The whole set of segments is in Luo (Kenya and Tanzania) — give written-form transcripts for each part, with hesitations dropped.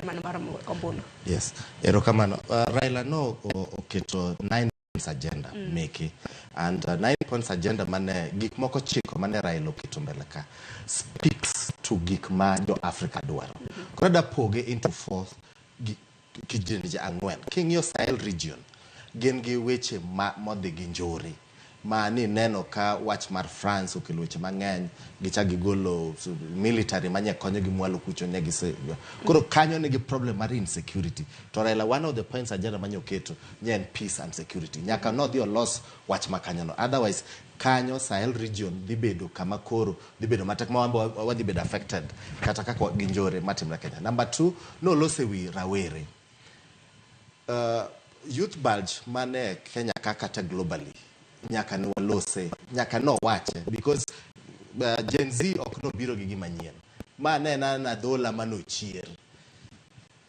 Mano mar ombulu. Yes, erokamano. Raila no oketo nine points agenda meke and nine points agenda mane gik moko 9 mane Raila oketo mbele ka speaks to gik ma jo Africa dwaro. Koro da poge into four kidienje 4. King'iyo Sahel region, gin gi weche ma modhi gi njore ma ni neno ka wach mar France okelo weche mang'eny, gichak gigolo military manye konyo gi mwalo kucho ne gise. Koro kanyo nigi problem mar insecurity. To Raila, one of the points agenda manye oketo nye en peace and security. Nyaka nodhi olos wach ma kanyo no, otherwise kanyo Sahel region dhi bedo kama koro dhi bedo matek ma wan be wadhi bedo affected kata kaka gi njore matimre Kenya. Number two, nolose wi rawere, youth bulge mane Kenya ka kata globally nyaka ne walose, nyaka nowache because Gen Z ok nobiro gi gima nyien. Ma ne en adhola manochier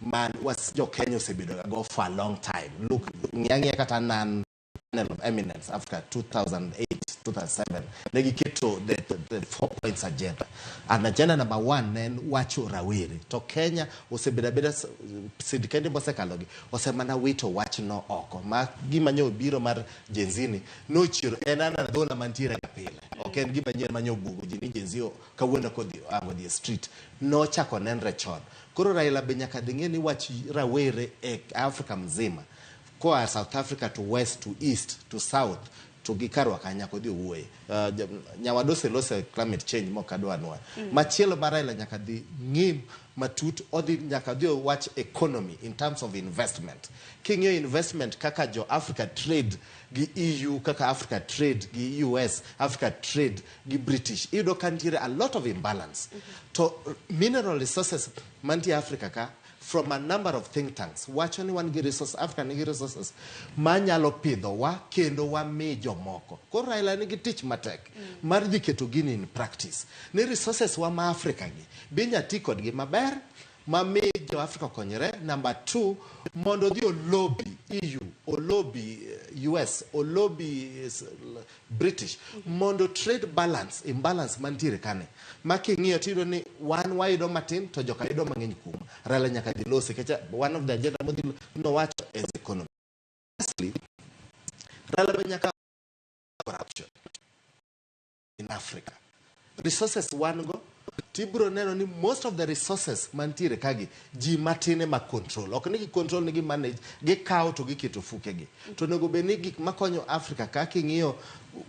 man was jo Kenya osebedo go for a long time. Look, ng'i ang'iya kata nan Panel of Eminence Africa 2008 2007 ne giketo the four points agenda, and agenda number one ne en wacho rawere. To Kenya osebedo abeda sirikende mosekalogi osemana wito wachno oko. Ma gima nyo biro mar Gen Z ni nochiero en an adhola mantiere ga pile, ok en gima nyien manyo buogo ji ni Gen Z kawuono kodhi ango dhi e street, nochako nenre chon. Koro Raila be nyaka dhi ng'e ni wach rawere e Africa mzima, koa South Africa to west to east to south to gi karwa ka, nyaka odhi owuoye. Nyawadu oselose climate change mok adwa nwa. Machielo ma Raila nyaka dhi ng'i matut, odhi nyaka dhi owach economy in terms of investment. King'iyo investment kaka jo Africa trade gi EU, kaka Africa trade gi US, Africa trade gi British, iyudo ka nitiere a lot of imbalance. To mineral resources mantie Africa ka, from a number of think tanks wacho ni wan gi resource, Africa nigi resources manyalo pidhowa kendo wami jomoko. Koro Raila nigi tich matek mar dhi keto gini in practice ni resources wa ma Africa gi be inya ti kodgi maber mami jo Africa okonyre. Number two, mondo odhi olobby EU, olobby US, olobby British mondo trade balance imbalance mantiere kane ma king'iyo tiyudo ni wan wayudo matin to joka yudo mang'eny kuom. Raila nyaka dhi lose nikech one of the agenda modhi nowacho is economy. Lastly, Raila be nyaka corruption in Africa. Resources wan go, tibiro neno ni most of the resources mantiere kagi ji matin ema control. Ok ni gi control ni gi manage, gikawo to giketo fukegi. To onego bed ni gik makonyo Africa ka king'iyo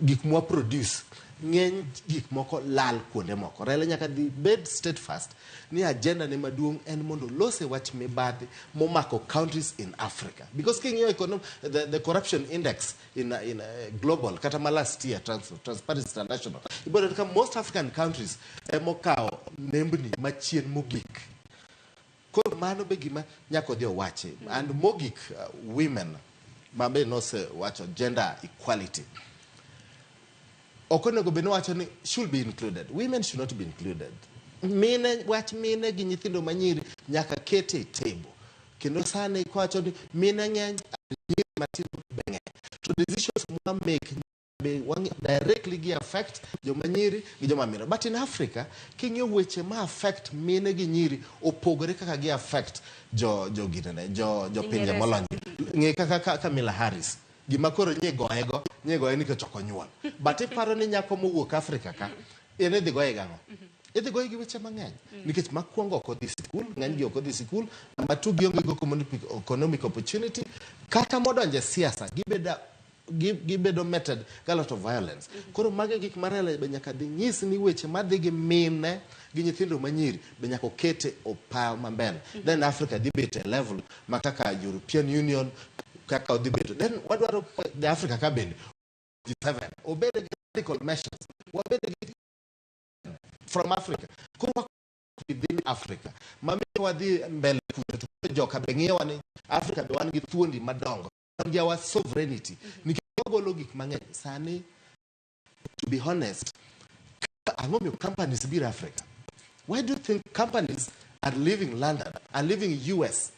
gik mwa produce, ng'eny gik moko lal kuonde moko. Raila nyaka dhi bed steadfast ni agenda ne maduong' en mondo olose wach mibadhi momako countries in Africa. Because king'iyo the corruption index in global kata ma last year Transparency International, ibiro yudo ka most African countries emokawo nembni machien mogik. Koro mano be gima nyaka odhi owachi. And mogik, women ma be nosewacho gender equality. Ok onego bed ni wacho ni should be included. Women should not be included. Mine, wach mine gi nyithindo manyiri nyaka ket e table. Kendo sani kwacho ni mine ng'eny, nyiri matindo be ng'eny. To decisions mwa make be directly gi affect joma nyiri gi joma mine. But in Africa, king'iyo weche ma affect mine gi nyiri opogore kaka gi affect jo ginene, jo pinje Ingereza. molony. Ng'e kaka Kamala Harris. Gima koro nye goye go, nye goye nikech ok onyuol. But iparo ni nyako mowuok Africa ka, en idhi goye gang'o? Idhi goye gi weche mang'eny. Nikech makwongo ok odhi sikul, ng'eny gi ok odhi sikul. Number two, gionge go economic opportunity. Kata modonje siasa, gibedo meted gi a lot of violence. Koro mago e gik ma Raila be nyaka dhi nyis ni weche madhi gi mine gi nyithindo manyiri be nyaka okete opaw mambele. Then Africa dhi bet e level ma kaka European Union kaka odhi beto. Then wadwaro the Africa ka bende G7 obed gi radical measures. Wabed gi from Africa. Koro within Africa. Mamiyo wadhi mbele kucho to joka be ng'iyowa ni Africa be wan gi thuondi madongo. Wan gi our sovereignty. Nikech wagolo gik mang'eny. Sani, to be honest, ang'o miyo companies biro Africa? Why do you think companies are leaving London, are leaving US,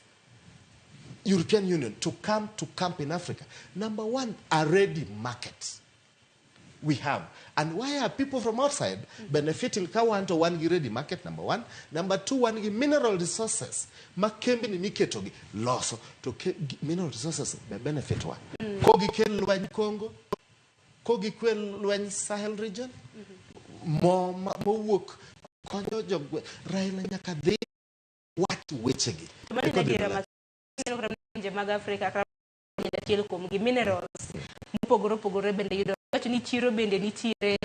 European Union to come to camp in Africa? Number one, a ready market. We have. And why are people from outside benefiting ka wan to wan gi ready market, number one. Number two, wan gi mineral resources ma kembni miketogi loso to mineral resources be benefit wa. Kogikel lweny Congo, kogikel lweny Sahel region, mo mowuok konyo jogwe. Raila nyaka dhi wach wechegi. Mano en Eka odhi adiera maler. Ma kata pinje mag Afrika kata achiel kuom gi minerals mopogore opogore bende yudo wacho ni chiro bende nitiere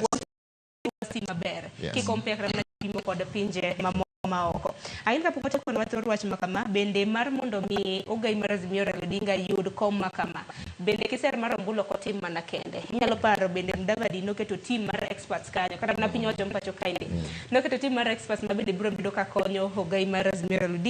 lwasi maber kicompare kata mana pimo kod pinje mamoko maoko. Ahinya kapok wachako wathor wach ma kama bende mar mondo mi ogai mar Azimio Raila Odinga yud kom ma kama bende kiser mar ombulu ok otim mana kende. Inyalo paro bende Mudavadi noketo team mar experts kanyo, kata mana piny owacho ma pacho kaendi noketo team mar experts ma bende biro bedo ka konyo ogai mar Azimio Raila Odinga.